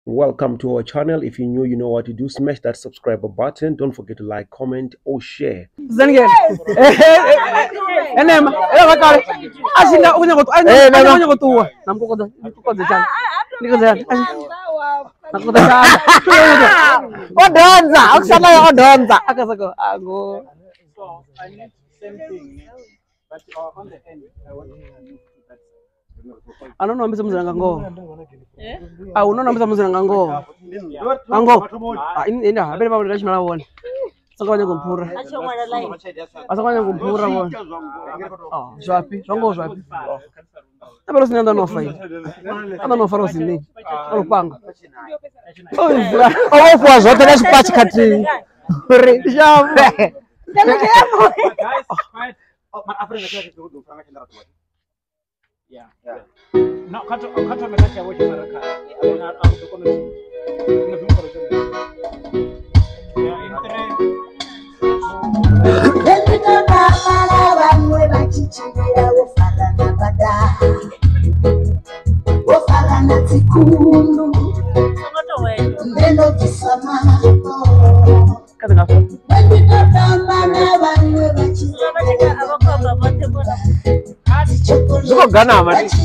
Welcome to our channel. If you're new, you know what to do. Smash that subscribe button. Don't forget to like, comment, or share. So I need same thing, but on the end I want to move to that side. I don't know mbisa muziranga ngo. Ah, uno mbisa muziranga ngo. Ango. Ah, ina abele baba ndashimala wona. Saka ngompura. Asaka ngompura wona. Ah, zwapi? Zwango zwapi? Abele sinanda nofa yi. Anda nofa ro sinni. Alupanga. Oh, ofuwa zwote na xipatshi khathihi. Uri Xavu. Guys, quiet. Oh, man, yeah. No, cut off my Ziko gana mati.